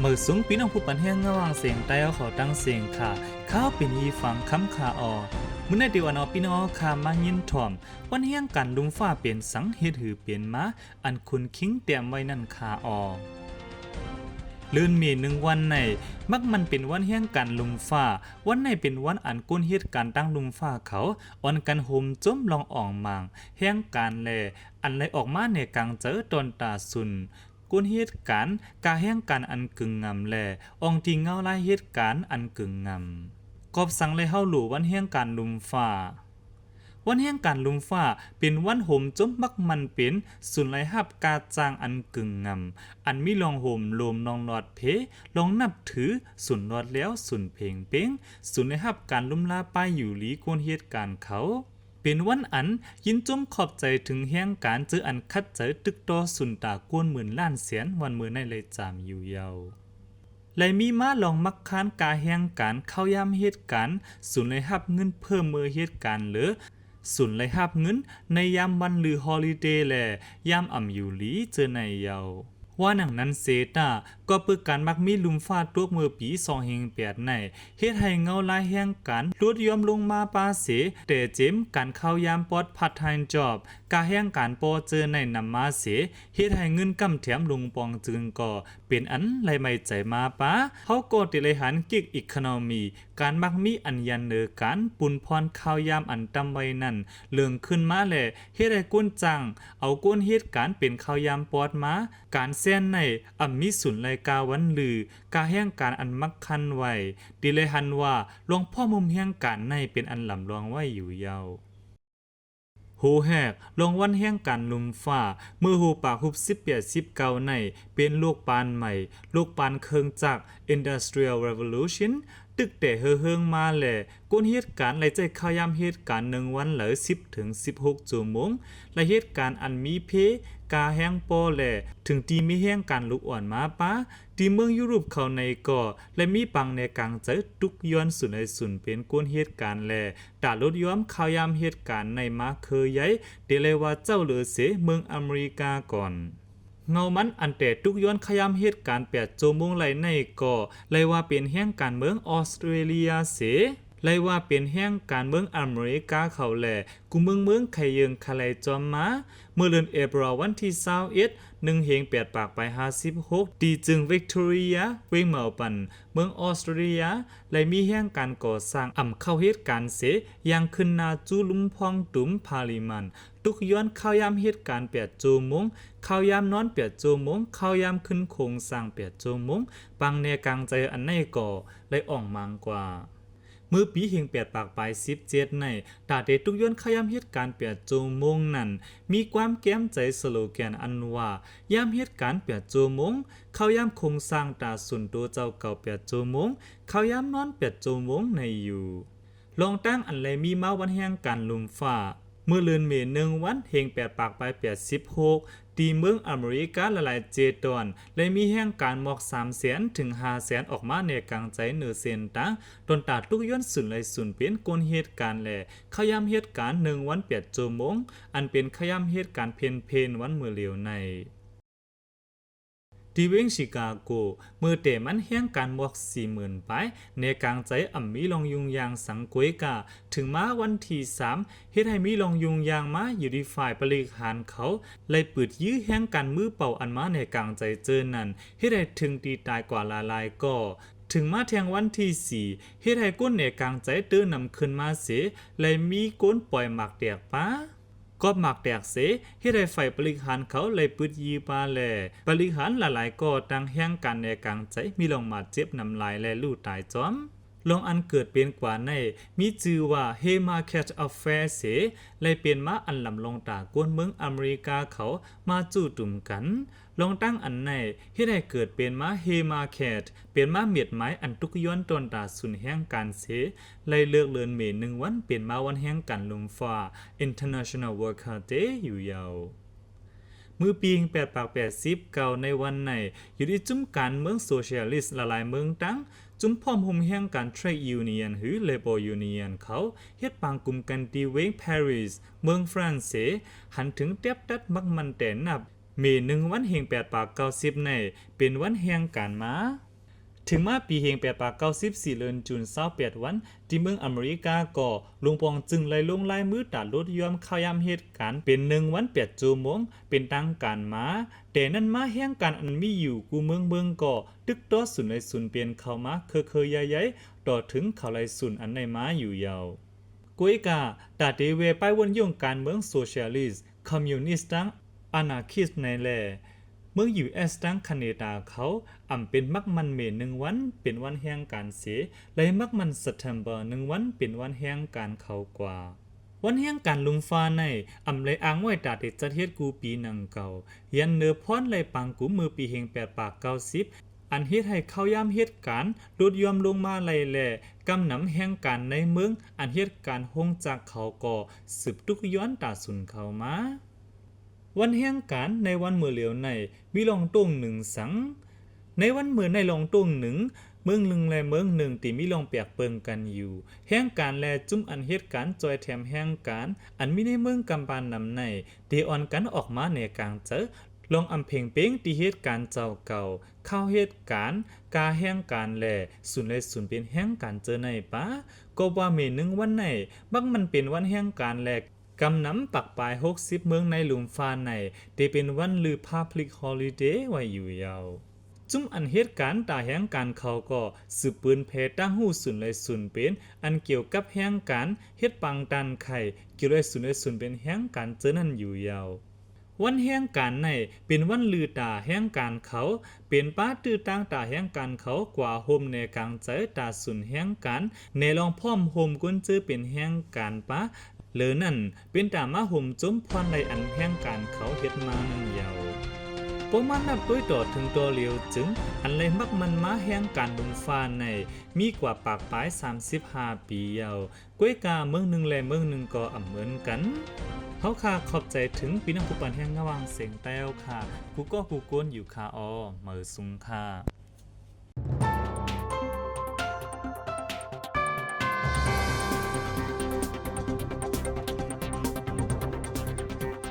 ເອີ ສູງພີ່ນ້ອງຜູ້ປັນແຮງງາວຫວ່າງສຽງໃຕ້ເອົາເຂົ້າຕັ້ງສຽງຄ່າ ຂ່າວເປັນອີ່ຟັງຄຳຄ່າອອກ. ມື້ນີ້ຕິວ່າເນາະ ພີ່ນ້ອງເອົາຄ່າມາຍິນຖ່ອມ ວັນແຮງການລຸມຟ້າເປັນສັງ ເຮັດຫຼືເປັນມາ ອັນຄຸນຄິງແຕ້ມໄວ້ນັ້ນຄ່າອອກ. ເດືອນເມໜຶ່ງວັນໃນ ມັກມັນເປັນວັນແຮງການລຸມຟ້າ. ວັນໃນເປັນວັນອັນຄົນເຮັດການຕາງລຸມຟ້າເຂົາ ອ່ອນກັນໂຮມໂຈມລອງອອງໝາງແຮງການ ແລະ ອັນໄຫຼອອກມາແນກາງໃຈຕອນຕາຊຸນ ຄົນເຮັດການ ກາແຮງການອັນກຶງງຳ ແລະ ອ່ອງຕີເງົາລາຍເຮັດການອັນກຶງງຳ. ກອບສັງແລເຮົາຫຼູວັນແຮງການລຸມຟ້າ. ວັນແຮງການລຸມຟ້າ ເປັນວັນໂຮມໂຈມ ມັກມັນເປັນສູນລາຍຮັບກາຈ້າງອັນກຶງງຳ ອັນມີລອງໂຮມໂລມ ລອງຫຼອດເພ ລອງນັບຖື ສູນຫຼອດແລ້ວ ສູນເພັງເປັງ ສູນລາຍຮັບການລົ້ມລາປ້າຍຢູ່ລີຄົນເຮັດການເຂົາ. ເປັນວັນອັນຍິນຊົມຂອບໃຈເຖິງແຮງການ ເຈີອັນຂັດໃຈຕຶກຕໍ່ສູນຕາກວນໝື່ນລ້ານແສນ ວັນມື້ໃນໄລຈາມຢູ່ເຍົາ ແລະ ມີມາລອງມັກຄານກາແຮງການ ເຂົ້າຍາມເຮັດການ ສູນລາຍຮັບເງິນເພີ່ມເມື່ອເຮັດການ ຫຼື ສູນລາຍຮັບເງິນໃນຍາມວັນ ຫຼື holiday ແລະ ຍາມອຳຢູ່ລີເຈີໃນເຍົາ. ວ່າໜັງນັ້ນເສຕາ ກໍເປີກການມັກມີລຸມຟ້າຕົກເມື່ອປີສອງເຮງແປດໃນ ເຮັດໃຫ້ເງົາລາຍແຮງການຫຼຸດຢ່ອມລົງມາປາເສ ແຕ່ເຈັມການເຂົ້າຍາມປອດ part time job ກາແຮງການປໍເຈີໃນນຳມາເສ ເຮັດໃຫ້ເງິນກຳແຖມລົງປອງຈຶ່ງກໍເປັນອັນໄລໄມ້ໃຈມາປາ. ເຮົາກໍຕິໄລຫັນ gig economy ການມັກມີອັນຢັນເນີການປຸນຜ່ອນເຂົ້າຍາມອັນຕ່ຳໄວນັ້ນເລີ່ມຂຶ້ນມາ ແລະ ເຮັດໃຫ້ຄົນຈ້າງເອົາຄົນເຮັດການເປັນເຂົ້າຍາມປອດມາ. ການແຊນໃນອຳມີສູນລາຍກາວັນ ຫຼື ກາແຮງການອັນມັກຄັນໄວ້ ຕິໄລຫັນວ່າລອງພ້ອມໂຮມແຮງການໃນເປັນອັນລຳລອງໄວ້ຢູ່ເຍົາ. ໂຮແຮກ ລອງວັນແຮງການລຸມຟ້າ ເມື່ອໂຮປາກຮຸບສິບແປດ ສິບເກົ້າໃນ ເປັນໂລກປານໃໝ່ ໂລກປານເຄື່ອງຈັກ Industrial Revolution ຕຶກແຕ່ເຫີເຫິງມາ ແລະ ຄົນເຮັດການໄດ້ໃຊ້ເຂົ້າຍາມເຮັດການໜຶ່ງວັນລາວສິບເຖິງສິບຫົກຊົ່ວໂມງ ແລະ ເຮັດການອັນມີເພ ກາແຮງປໍ ແລະ ເຖິງທີ່ມີແຮງການລຸກອ່ອນມາປາ. ທີ່ເມືອງຢູໂຣບເຂົາໃນກໍໄດ້ມີປາງແນກາງໃຈ ຕຸກຍ້ອນສູນໃດສູນເປັນຄົນເຮັດການ ແລະ ຕາຫຼຸດຢ່ອມເຂົ້າຍາມເຮັດການໃນມາເຄີໃຫຍ່ ແຕ່ໄດ້ວ່າເຈົ້າເລີເສເມືອງອາເມລິກາກ່ອນ. ເງົາມັນອັນແຕ່ຕຸກຍ້ອນເຂົ້າຍາມເຮັດການແປດຊົ່ວໂມງໄດ້ໃນກໍໄດ້ວ່າເປັນແຮງການເມືອງອອສເຕຣເລຍເສ ໄດ້ວ່າເປັນແຮງການເມືອງອາເມລິກາເຂົາ ແລະ ກູເມືອງເມືອງໄຂເຢິງຄະໄລຈອມມາ. ເມື່ອເດືອນເອເປຣວ ວັນທີຊາວເອັດ ໜຶ່ງເຮງແປດປາກປາຍຫ້າສິບຫົກ ທີ່ເມືອງວິກຕໍເຣຍ ເວງເມົລເບິນ ເມືອງອອສເຕຣເລຍ ໄດ້ມີແຮງການກໍ່ສ້າງອຳເຂົ້າເຮັດການເສ ຢ່າງຂຶ້ນໜ້າຈູລຸມພອງຕຸມ Parliament ຕຸກຍ້ອນເຂົ້າຍາມເຮັດການແປດຊົ່ວໂມງ ເຂົ້າຍາມນອນແປດຊົ່ວໂມງ ເຂົ້າຍາມຂຶ້ນໂຄງສ້າງແປດຊົ່ວໂມງ. ປາງແນກາງໃຈອັນໃນກໍໄດ້ອ່ອງມາງກວ່າ ເມື່ອປີເຮງແປດປາກປາຍສິບເຈັດໃນ ຕາເຕຕຸກຍ້ອນເຂົ້າຍາມເຮັດການແປດຊົ່ວໂມງນັ້ນ ມີຄວາມແກ້ມໃຈ ສະໂລແກນ ອັນວ່າ ຍາມເຮັດການແປດຊົ່ວໂມງ ເຂົ້າຍາມໂຄງສ້າງຕາສູນໂຕເຈົ້າເກົ່າແປດຊົ່ວໂມງ ເຂົ້າຍາມນອນແປດຊົ່ວໂມງໃນຢູ່. ລອງຕັ້ງອັນໄດ້ມີມາວັນແຮງການລຸມຟ້າ ເມື່ອເດືອນເມໜຶ່ງວັນ ເຮງແປດປາກປາຍແປດສິບຫົກ ທີ່ເມືອງອາເມລິກາຫຼາຍໆເຈດອນ ໄດ້ມີແຮງການໝອກສາມແສນເຖິງຫ້າແສນອອກມາແນກາງໃຈເໜືອເສັ້ນທາງ ຕ້ອນຕາຕຸກຍ້ອນສູນໄລສູນເປັນຄົນເຮັດການ ແລະ ເຂົ້າຍາມເຮັດການໜຶ່ງວັນແປດຊົ່ວໂມງ ອັນເປັນເຂົ້າຍາມເຮັດການເພນໆ ວັນມື້ຫຼຽວໃນ. ທີ່ເວງຊິກາໂກ ເມື່ອແຕ່ມັນແຮງການໝອກສີ່ໝື່ນປາຍ ແນກາງໃຈອຳມີລອງຍຸ້ງຍາງສັງ ກວຍກາ ເຖິງມາວັນທີສາມ ເຮັດໃຫ້ມີລອງຍຸ້ງຍາງມາຢູ່ທີ່ຝ່າຍບໍລິຫານເຂົາ ໄດ້ປຶດຢື້ແຮງການມືເປົ່າອັນມາແນກາງໃຈເຈີນັ້ນ ເຮັດໃຫ້ເຖິງທີ່ຕາຍກວ່າຫຼາຍໆກໍ ເຖິງມາແທ່ງວັນທີສີ່ ເຮັດໃຫ້ກົ້ນແນກາງໃຈເຕີນຳຂຶ້ນມາເສ ໄດ້ມີກົ້ນປ່ອຍໝາກແຕກປາ ກອບໝາກແຕກເສ ເຮັດໃຫ້ຝ່າຍບໍລິຫານເຂົາໄດ້ປຶດຢື້ປາ ແລະ ບໍລິຫານຫຼາຍໆກໍຕັ້ງແຮງການແນກາງໃຈ ມີລອງບາດເຈັບນຳຫຼາຍ ແລະ ຫຼູຕາຍຈອມ. ລອງອັນເກີດເປັນກວ່າໃນ ມີຊື່ວ່າ Haymarket Affair ເສ ໄດ້ເປັນມາອັນລຳລອງຕາກວນເມືອງອາເມລິກາເຂົາມາຈູ້ຕຸມກັນ. ລອງຕັ້ງອັນໃນ ເຮັດໃຫ້ເກີດເປັນມາ Haymarket ເປັນມາເມັດໝາຍອັນຕຸກຍ້ອນຕ້ອນຕາສູນແຮງການເສ ໄດ້ເລືອກເດືອນເມໜຶ່ງວັນ ເປັນມາວັນແຮງການລຸມຟ້າ International Worker Day ຢູ່ເຍົາ. ມື້ປີແປດປາກແປດສິບເກົ້າໃນວັນໃນ ຢູ່ທີ່ຈຸ້ມການເມືອງໂຊຊຽລິສຫຼາຍໆເມືອງຕັ້ງ ຈຸ້ມພ້ອມໂຮມແຮງການ Trade Union ຫຼື Labor Union ເຂົາເຮັດປາງກຸ່ມກັນທີ່ເວງ Paris ເມືອງຝຣັ່ງເສ ຫັນເຖິງແຕັບຕັດມັກມັນແຕ່ນັບ ເມໜຶ່ງວັນເຮງແປດປາກເກົ້າສິບໃນ ເປັນວັນແຮງການມາ. ເຖິງມາປີເຮງແປດປາກເກົ້າສິບສີ່ ເດືອນຈູນ ຊາວແປດວັນ ທີ່ເມືອງອາເມລິກາກໍ ຫຼວງປອງຈຶ່ງໄດ້ລົງລາຍມືຕາຫຼຸດຢ່ອມຂ່າວຍາມເຫດການເປັນໜຶ່ງວັນແປດຊົ່ວໂມງ ເປັນທາງການມາ. ແຕ່ນັ້ນມາແຮງການອັນມີຢູ່ກູ່ເມືອງເບິ່ງກໍ ຕຶກຕໍ່ສູນໄດ້ສູນເປັນເຂົ້າມາເຄີໆໃຫຍ່ໆ ຕໍ່ເຖິງເຂົາໄດ້ສູນອັນໄດ້ມາຢູ່ຍາວ. ກວຍກາ ຕາເຕເວປ້າຍວົນຍົງການເມືອງໂຊຊຽລິສ, ຄອມມິວນິສ ທັງອານາຄິສໃນແລ ເມືອງຢູເອສທັງຄາເນດາເຂົາ ອຳເປັນມັກໝັ້ນເມໜຶ່ງວັນເປັນວັນແຮງການເສ ແລະ ມັກໝັ້ນເຊັບເທັມເບີໜຶ່ງວັນເປັນວັນແຮງການເຂົາກວ່າ. ວັນແຮງການລຸມຟ້າໃນ ອຳໄດ້ອ້າງໄວ້ຕາເຕຈັດເຮັດກູ່ປີໜັງເກົ່າ ຍັນເນີພອນໄດ້ປາງກຸມເມື່ອປີເຮງແປດປາກເກົ້າສິບ ອັນເຮັດໃຫ້ຂ່າວຍາມເຫດການຫຼຸດຢ່ອມລົງມາໄລ່ແລ ກຳນຳແຮງການໃນເມືອງ ອັນເຫດການໂຮງຈັກເຂົາກໍສືບຕຸກຍ້ອນຕາສູນເຂົ້າມາ. ວັນແຮງການໃນວັນມື້ຫຼຽວໃນ ມີລອງໂຕ້ງໜຶ່ງສັງ. ໃນວັນມື້ໃນລອງໂຕ້ງໜຶ່ງ ເມືອງໜຶ່ງແລເມືອງໜຶ່ງທີ່ມີລອງແປກເປິງກັນຢູ່ ແຮງການແລຈຸມອັນເຮັດການຈ່ອຍແຖມແຮງການ ອັນມີໃນເມືອງກຳປານຳໃນ ເດອອນກັນອອກມາແນກາງໃຈ ລອງອຳເພັງເປັງທີ່ເຮັດການເຈົ້າເກົ່າ ຂ່າວເຫດການ ກາແຮງການແລ ສູນໄດ້ສູນເປັນແຮງການເຈີໃນປາ ກໍວ່າເມໜຶ່ງວັນໃນ ມັກໝັ້ນເປັນວັນແຮງການແລ ກຳນຳປັກປາຍຫົກສິບເມືອງໃນລຸ່ມຟ້າໃນ ເດເປັນວັນລື Public Holiday ໄວ້ຢູ່ຍາວ. ຈຸມອັນເຮັດການຕາແຮງການເຂົາກໍສືບປືນແຜ່ຕັ້ງຮູ້ສູນໄດ້ສູນເປັນ ອັນກ່ຽວກັບແຮງການ ເຮັດປາງຕ້ານໄຂ່ ກ່ຽວໄດ້ສູນໄດ້ສູນເປັນແຮງການເຈີນັ້ນຢູ່ຍາວ. ວັນແຮງການໃນ ເປັນວັນລືຕາແຮງການເຂົາ ເປັນປາຕື້ຕັ້ງຕາແຮງການເຂົາກວ່າໂຮມແນກາງໃຈຕາສູນແຮງການ ແນລອງພ້ອມໂຮມກົນເຈີເປັນແຮງການປາ ເລີນັ້ນເປັນຕາມາໂຮມຈົ່ມພອນໃນອັນແຮງການເຂົາເຮັດມານັ້ນຍາວ. ພໍມານັບໂດຍຕໍ່ເຖິງຕໍ່ຫຼຽວຈຶ່ງ ອັນໄດ້ມັກໝັ້ນມາແຮງການລຸມຟ້າໃນ ມີກວ່າປາກປາຍສາມສິບຫ້າປີຍາວ. ກວຍກາເມືອງໜຶ່ງແລເມືອງໜຶ່ງກໍອຳເໝືອນກັນ. ເຮົາຂ້າຂອບໃຈເຖິງພີ່ນ້ອງຜູ້ປານແຮງງາມຫວ່າງສຽງແຕ້ວຂ້າ ກູ່ກໍກູ່ກົນຢູ່ຂ້າອໍ ເໝີສຸງຂ້າ.